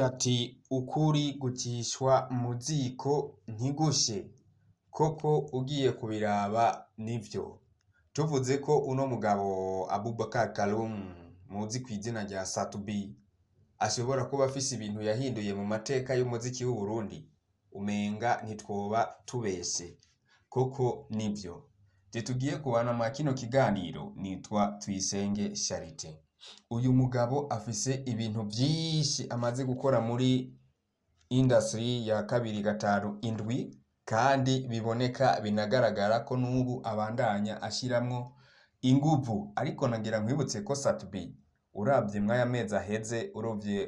Ati ukuri gucishwa mu ziko ntigushe, koko ugiye kubiraba nivyo. Tuvuze ko uno mugabo Aboubakar Karume muzi kw'izina rya Sat-B ashobora kuba afise ibintu yahinduye mu mateka y'umuziki w'Uburundi, umenga ntitwoba tubeshe, koko nivyo. Je tugiye kubana mwa kino kiganiro nitwa Tuyisenge Charite. Uyu mugabo afise ibintu vyinshi amaze gukora muri industry ya 257 kandi biboneka binagaragara ko n'ubu abandanya ashiramwo inguvu. Ariko nagira nkwibutse ko Sat-B uravye mw'aya mezi aheze,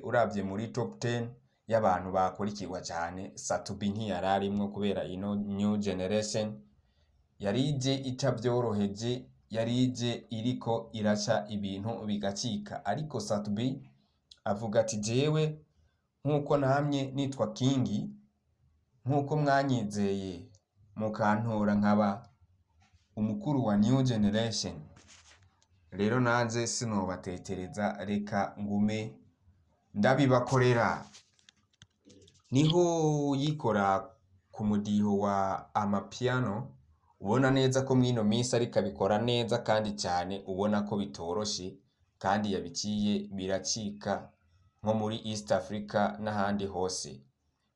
uravye muri top 10 y'abantu bakurikirwa cane, Sat-B ntiyararimwo kubera ino new generation yarije itavyoroheje, yarije iriko iraca ibintu bigacika. Ariko Sat-B avuga ati jewe nkuko namye nitwa King, nkuko mwanyizeye mukantora nkaba umukuru wa new generation, rero nanje sinobatetereza, reka ngume ndabibakorera. Niho yikora ku mudiho wa amapiano, ubona neza ko mw'ino minsi ariko abikora neza kandi cane, ubona ko bitoroshe kandi yabiciye biracika nko muri East Africa n'ahandi hose.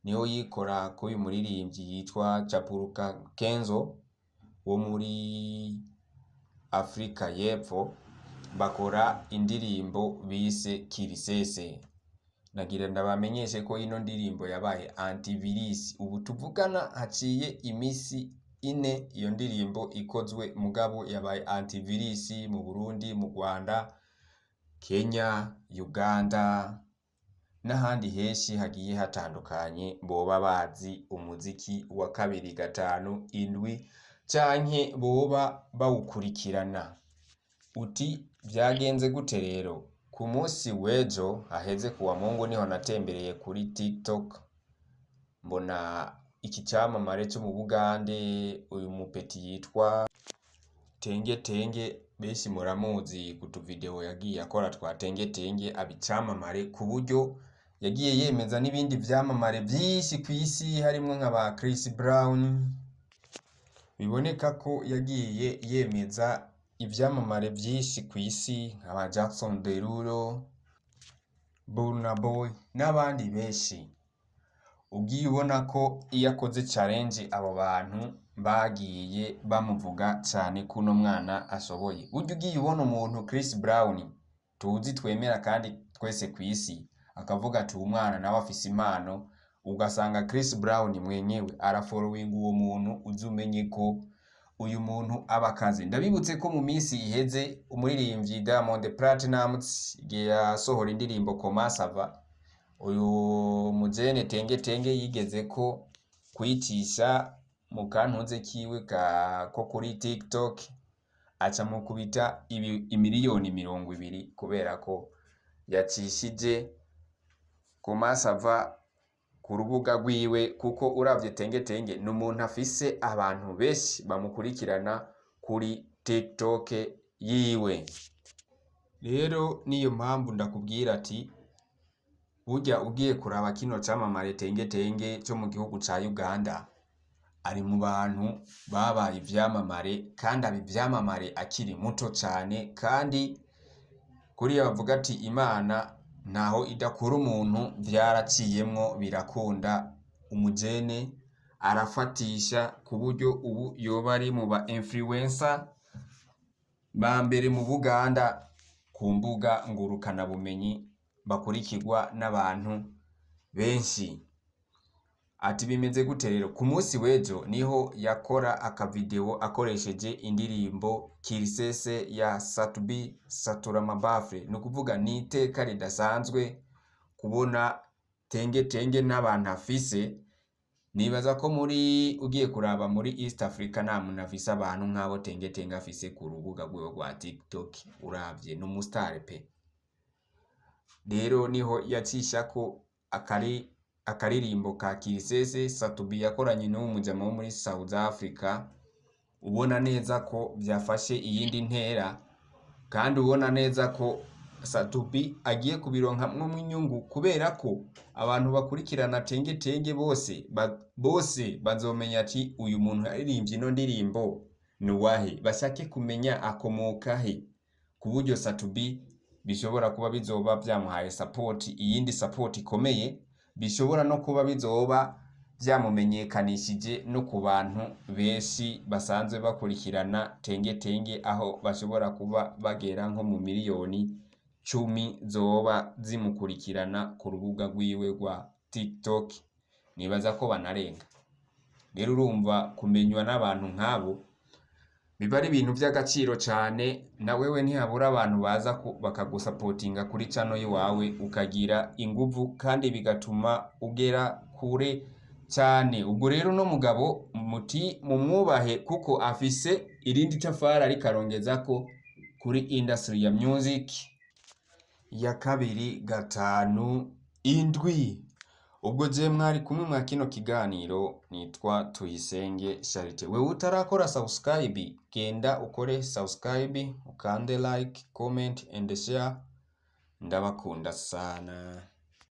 Niho yikora k'uyu muririmbyi yitwa Chapuruka Kenzo wo muri Afrika y'Epfo, bakora indirimbo bise Kirisese. Nagira ndabamenyeshe ko ino ndirimbo yabaye antivirus. Ubu tuvugana haciye imisi 4 iyo ndirimbo ikozwe, mugabo yabaye antivirus mu Burundi, mu Rwanda, Kenya, Uganda n'ahandi henshi hagiye hatandukanye boba bazi umuziki wa 257 canke boba bawukurikirana. Uti vyagenze gute rero? Ku munsi w'ejo haheze kuwa Mungu niho natembereye kuri TikTok, mbona iki camamare co mu Bugande, uyu mupeti yitwa Tenge Tenge, benshi muramuzi ku tuvideo yagiye akora twa Tenge Tenge, aba icamamare ku buryo yagiye yemeza n'ibindi vyamamare vyinshi kw'isi harimwo nka ba Chris Brown. Biboneka ko yagiye yemeza ivyamamare vyinshi kw'isi nka ba Jackson Derulo, Burna Boy n'abandi benshi. Ugiye ubona ko iyo akoze challenge abo bantu bagiye bamuvuga cane ko uno mwana ashoboye. Burya ugiye ubona umuntu Chris Brown tuzi twemera kandi twese kw'isi akavuga ati uwu mwana nawe afise impano, ugasanga Chris Brown mwenyewe arafollowinga uwo muntu, uze umenye ko uyu muntu aba akaze. Ndabibutse ko mu minsi iheze umuririmbyi Diamond Platnumz igihe yasohora indirimbo Koma Sava, uyu mujene Tenge Tenge yigeze ko kwicisha mu kantuze kiwe ko kuri TikTok, aca mukubita imiliyoni 20 kubera ko yacishije Koma Sava ku rubuga rwiwe, kuko uravye Tenge Tenge ni umuntu afise abantu benshi bamukurikirana kuri TikTok yiwe. Rero niyo mpamvu ndakubwira ati burya ugiye kuraba kino camamare Tenge Tenge co mu gihugu ca Uganda, ari mu bantu babaye ivyamamare kandi aba ivyamamare akiri muto cane, kandi kuriya bavuga ati Imana ntaho idakura umuntu, vyaraciyemwo birakunda, umujene arafatisha ku buryo ubu yoba ari mu ba influencer ba mbere mu Buganda ku mbuga ngurukanabumenyi bakurikirwa n'abantu benshi. Ati bimeze gute rero? Ku munsi w'ejo niho yakora akavideo akoresheje indirimbo Kirisese ya Sat-B Satura Mabafre. Ni ukuvuga ni iteka ridasanzwe kubona Tenge Tenge n'abantu afise. Nibaza ko muri ugiye kuraba muri East Africa nta muntu afise abantu nk'abo Tenge Tenge afise ku rubuga rwiwe rwa TikTok, uravye ni umustar pe. Rero niho yacishako akari akaririmbo ka Kirisese Sat-B yakoranye n'uwo mujama wo muri South Africa, ubona neza ko vyafashe iyindi ntera kandi ubona neza ko Sat-B agiye kubironkamwo inyungu, kubera ko abantu bakurikirana Tenge Tenge bose bose bazomenya ati uyu muntu yaririmbye ino ndirimbo ni uwahe, bashake kumenya akomoka he, ku buryo Sat-B bishobora kuba bizoba vyamuhaye support, iyindi support ikomeye, bishobora no kuba bizoba vyamumenyekanishije no ku bantu benshi basanzwe bakurikirana Tenge Tenge, aho bashobora kuba bagera nko mu miliyoni 10 zoba zimukurikirana ku rubuga rwiwe rwa TikTok. Nibaza ko banarenga. Rero urumva, kumenywa n'abantu nk'abo biba ari ibintu vy'agaciro cane. Na wewe ntihabura abantu baza bakagusapotinga kuri channel yiwawe, ukagira inguvu kandi bigatuma ugera kure cane. Ubwo rero uno mugabo muti mumwubahe, kuko afise irindi tafari ariko arongezako kuri industry ya music ya 257. Ubwo je mwari kumwe mwa kino kiganiro nitwa Tuyisenge Charite. Wewe utarakora subscribe, genda ukore subscribe, ukande like, comment and share. Ndabakunda sana.